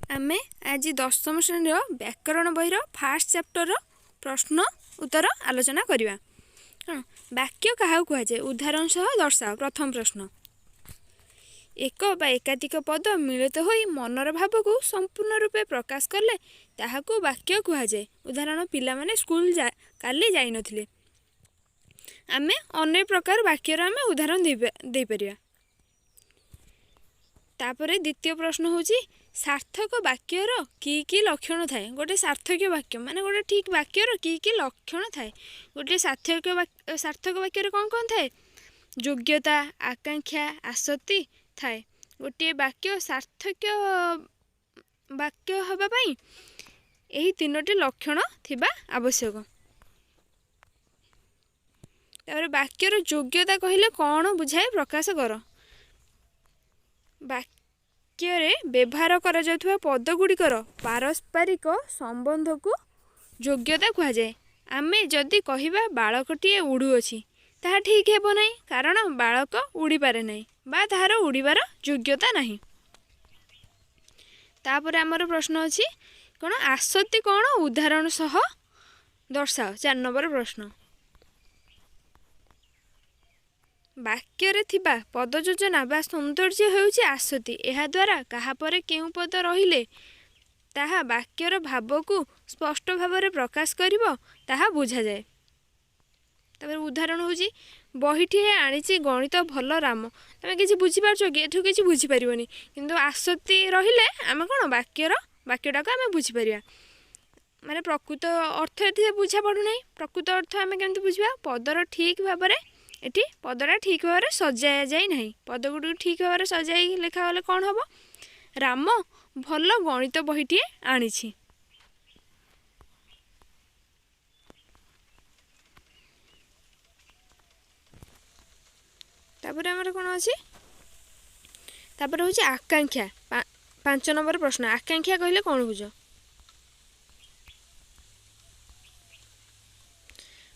ଆମେ ଆଜି ଦଶମ ଶ୍ରେଣୀର ବ୍ୟାକରଣ ବହିର ଫାର୍ଷ୍ଟ ଚାପ୍ଟରର ପ୍ରଶ୍ନ ଉତ୍ତର ଆଲୋଚନା କରିବା। କ'ଣ ବାକ୍ୟ କାହାକୁ କୁହାଯାଏ? ଉଦାହରଣ ସହ ଦର୍ଶାଅ। ପ୍ରଥମ ପ୍ରଶ୍ନ, ଏକ ବା ଏକାଧିକ ପଦ ମିଳିତ ହୋଇ ମନର ଭାବକୁ ସମ୍ପୂର୍ଣ୍ଣ ରୂପେ ପ୍ରକାଶ କଲେ ତାହାକୁ ବାକ୍ୟ କୁହାଯାଏ। ଉଦାହରଣ, ପିଲାମାନେ ସ୍କୁଲ କାଲି ଯାଇନଥିଲେ। ଆମେ ଅନେକ ପ୍ରକାର ବାକ୍ୟର ଆମେ ଉଦାହରଣ ଦେଇପାରିବା। ତାପରେ ଦ୍ୱିତୀୟ ପ୍ରଶ୍ନ ହେଉଛି, ସାର୍ଥକ ବାକ୍ୟର କି କି ଲକ୍ଷଣ ଥାଏ? ଗୋଟେ ସାର୍ଥକ ବାକ୍ୟ ମାନେ ଗୋଟେ ଠିକ୍ ବାକ୍ୟର କି କି ଲକ୍ଷଣ ଥାଏ? ଗୋଟେ ସାର୍ଥକ ବାକ୍ୟରେ କ'ଣ କ'ଣ ଥାଏ? ଯୋଗ୍ୟତା, ଆକାଂକ୍ଷା, ଆସକ୍ତି ଥାଏ। ଗୋଟିଏ ବାକ୍ୟ ସାର୍ଥକ ବାକ୍ୟ ହେବା ପାଇଁ ଏହି ତିନୋଟି ଲକ୍ଷଣ ଥିବା ଆବଶ୍ୟକ। ତାପରେ ବାକ୍ୟର ଯୋଗ୍ୟତା କହିଲେ କ'ଣ ବୁଝାଏ, ପ୍ରକାଶ କର। ବାକ୍ୟରେ ବ୍ୟବହାର କରାଯାଉଥିବା ପଦଗୁଡ଼ିକର ପାରସ୍ପରିକ ସମ୍ବନ୍ଧକୁ ଯୋଗ୍ୟତା କୁହାଯାଏ। ଆମେ ଯଦି କହିବା ବାଳକଟିଏ ଉଡ଼ୁଅଛି, ତାହା ଠିକ୍ ହେବ ନାହିଁ, କାରଣ ବାଳକ ଉଡ଼ିପାରେ ନାହିଁ ବା ତାହାର ଉଡ଼ିବାର ଯୋଗ୍ୟତା ନାହିଁ। ତାପରେ ଆମର ପ୍ରଶ୍ନ ଅଛି କ'ଣ, ଆସକ୍ତି କ'ଣ, ଉଦାହରଣ ସହ ଦର୍ଶାଅ। 4 ନମ୍ବର ପ୍ରଶ୍ନ, ବାକ୍ୟରେ ଥିବା ପଦଯୋଜନା ବା ସୌନ୍ଦର୍ଯ୍ୟ ହେଉଛି ଆସକ୍ତି। ଏହାଦ୍ୱାରା କାହା ପରେ କେଉଁ ପଦ ରହିଲେ ତାହା ବାକ୍ୟର ଭାବକୁ ସ୍ପଷ୍ଟ ଭାବରେ ପ୍ରକାଶ କରିବ, ତାହା ବୁଝାଯାଏ। ତାପରେ ଉଦାହରଣ ହେଉଛି, ବହିଟିଏ ଆଣିଛି ଗଣିତ ଭଲ ରାମ। ତମେ କିଛି ବୁଝିପାରୁଛ କି? ଏଠୁ କିଛି ବୁଝିପାରିବନି, କିନ୍ତୁ ଆସକ୍ତି ରହିଲେ ଆମେ କ'ଣ ବାକ୍ୟଟାକୁ ଆମେ ବୁଝିପାରିବା। ମାନେ ପ୍ରକୃତ ଅର୍ଥ ଏଠି ବୁଝା ପଡ଼ୁନାହିଁ। ପ୍ରକୃତ ଅର୍ଥ ଆମେ କେମିତି ବୁଝିବା? ପଦର ଠିକ୍ ଭାବରେ ଏଠି ପଦଟା ଠିକ୍ ଭାବରେ ସଜାଯାଇ ନାହିଁ। ପଦଗୁଡ଼ିକୁ ଠିକ୍ ଭାବରେ ସଜାଇ ଲେଖାଗଲେ କ'ଣ ହେବ? ରାମ ଭଲ ଗଣିତ ବହିଟିଏ ଆଣିଛି। ତାପରେ ଆମର କ'ଣ ଅଛି? ତାପରେ ହେଉଛି ଆକାଂକ୍ଷା। 5 ନମ୍ବର ପ୍ରଶ୍ନ, ଆକାଂକ୍ଷା କହିଲେ କ'ଣ ବୁଝ?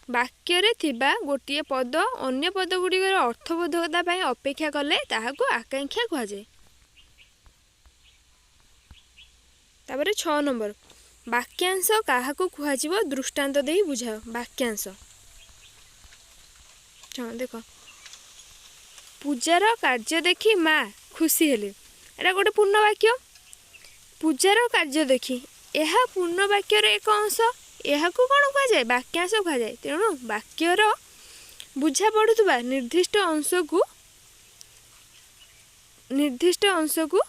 ବାକ୍ୟରେ ଥିବା ଗୋଟିଏ ପଦ ଅନ୍ୟ ପଦଗୁଡ଼ିକର ଅର୍ଥବୋଧକତା ପାଇଁ ଅପେକ୍ଷା କଲେ ତାହାକୁ ଆକାଂକ୍ଷା କୁହାଯାଏ। ତାପରେ 6 ନମ୍ବର, ବାକ୍ୟାଂଶ କାହାକୁ କୁହାଯିବ, ଦୃଷ୍ଟାନ୍ତ ଦେଇ ବୁଝାଅ। ବାକ୍ୟାଂଶ ହଁ, ଦେଖ, ପୂଜାର କାର୍ଯ୍ୟ ଦେଖି ମା ଖୁସି ହେଲେ। ଏଇଟା ଗୋଟେ ପୂର୍ଣ୍ଣ ବାକ୍ୟ। ପୂଜାର କାର୍ଯ୍ୟ ଦେଖି, ଏହା ପୂର୍ଣ୍ଣ ବାକ୍ୟର ଏକ ଅଂଶ। ଏହାକୁ କ'ଣ କୁହାଯାଏ? ବାକ୍ୟାଂଶ କୁହାଯାଏ। ତେଣୁ ବାକ୍ୟର ବୁଝା ପଡ଼ୁଥିବା ନିର୍ଦ୍ଦିଷ୍ଟ ଅଂଶକୁ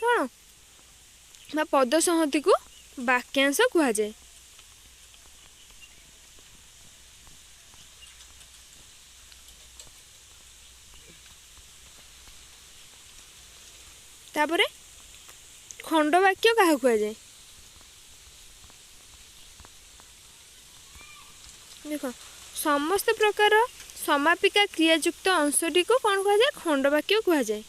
କ'ଣ ବା ପଦ ସଂହତିକୁ ବାକ୍ୟାଂଶ କୁହାଯାଏ। ତାପରେ ଖଣ୍ଡବାକ୍ୟ କାହାକୁ କୁହାଯାଏ? ଦେଖ, ସମସ୍ତ ପ୍ରକାର ସମାପିକା କ୍ରିୟାଯୁକ୍ତ ଅଂଶଟିକୁ କ'ଣ କୁହାଯାଏ? ଖଣ୍ଡବାକ୍ୟ କୁହାଯାଏ।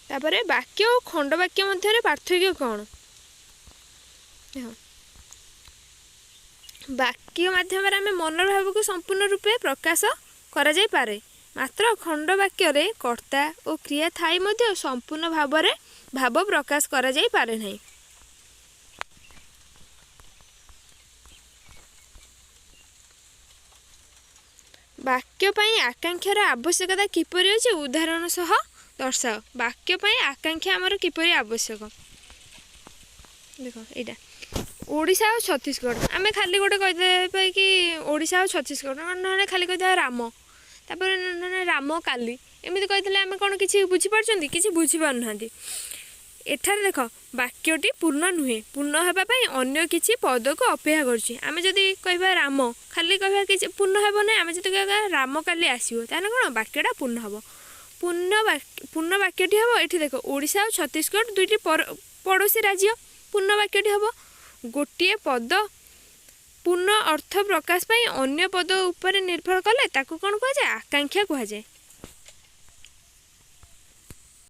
ତାପରେ ବାକ୍ୟ ଓ ଖଣ୍ଡବାକ୍ୟ ମଧ୍ୟରେ ପାର୍ଥକ୍ୟ କ'ଣ? ଦେଖ, ବାକ୍ୟ ମାଧ୍ୟମରେ ଆମେ ମନର ଭାବକୁ ସମ୍ପୂର୍ଣ୍ଣ ରୂପେ ପ୍ରକାଶ କରାଯାଇପାରେ, ମାତ୍ର ଖଣ୍ଡବାକ୍ୟରେ କର୍ତ୍ତା ଓ କ୍ରିୟା ଥାଇ ମଧ୍ୟ ସମ୍ପୂର୍ଣ୍ଣ ଭାବରେ ଭାବ ପ୍ରକାଶ କରାଯାଇପାରେ ନାହିଁ। ବାକ୍ୟ ପାଇଁ ଆକାଂକ୍ଷାର ଆବଶ୍ୟକତା କିପରି ଅଛି, ଉଦାହରଣ ସହ ଦର୍ଶାଅ। ବାକ୍ୟ ପାଇଁ ଆକାଂକ୍ଷା ଆମର କିପରି ଆବଶ୍ୟକ? ଦେଖ, ଏଇଟା ଓଡ଼ିଶା ଆଉ ଛତିଶଗଡ଼। ଆମେ ଖାଲି ଗୋଟେ କହିଦେବା କି ଓଡ଼ିଶା ଆଉ ଛତିଶଗଡ଼, ନହେଲେ ଖାଲି କହିଦେବା ରାମ, ତାପରେ ନହେଲେ ରାମ କାଲି, ଏମିତି କହିଦେଲେ ଆମେ କ'ଣ କିଛି ବୁଝିପାରୁଛନ୍ତି? କିଛି ବୁଝିପାରୁନାହାନ୍ତି। ଏଠାରେ ଦେଖ, ବାକ୍ୟଟି ପୂର୍ଣ୍ଣ ନୁହେଁ, ପୂର୍ଣ୍ଣ ହେବା ପାଇଁ ଅନ୍ୟ କିଛି ପଦକୁ ଅପେକ୍ଷା କରୁଛି। ଆମେ ଯଦି କହିବା ରାମ, ଖାଲି କହିବା କିଛି ପୂର୍ଣ୍ଣ ହେବ ନାହିଁ। ଆମେ ଯଦି କହିବା ରାମ କାଲି ଆସିବ, ତାହେଲେ କ'ଣ ବାକ୍ୟଟା ପୂର୍ଣ୍ଣ ହେବ। ପୂର୍ଣ୍ଣ ବାକ୍ୟଟି ହେବ। ଏଠି ଦେଖ, ଓଡ଼ିଶା ଆଉ ଛତିଶଗଡ଼ ଦୁଇଟି ପଡ଼ୋଶୀ ରାଜ୍ୟ, ପୂର୍ଣ୍ଣ ବାକ୍ୟଟି ହେବ। ଗୋଟିଏ ପଦ ପୂର୍ଣ୍ଣ ଅର୍ଥ ପ୍ରକାଶ ପାଇଁ ଅନ୍ୟ ପଦ ଉପରେ ନିର୍ଭର କଲେ ତାକୁ କ'ଣ କୁହାଯାଏ? ଆକାଂକ୍ଷା କୁହାଯାଏ।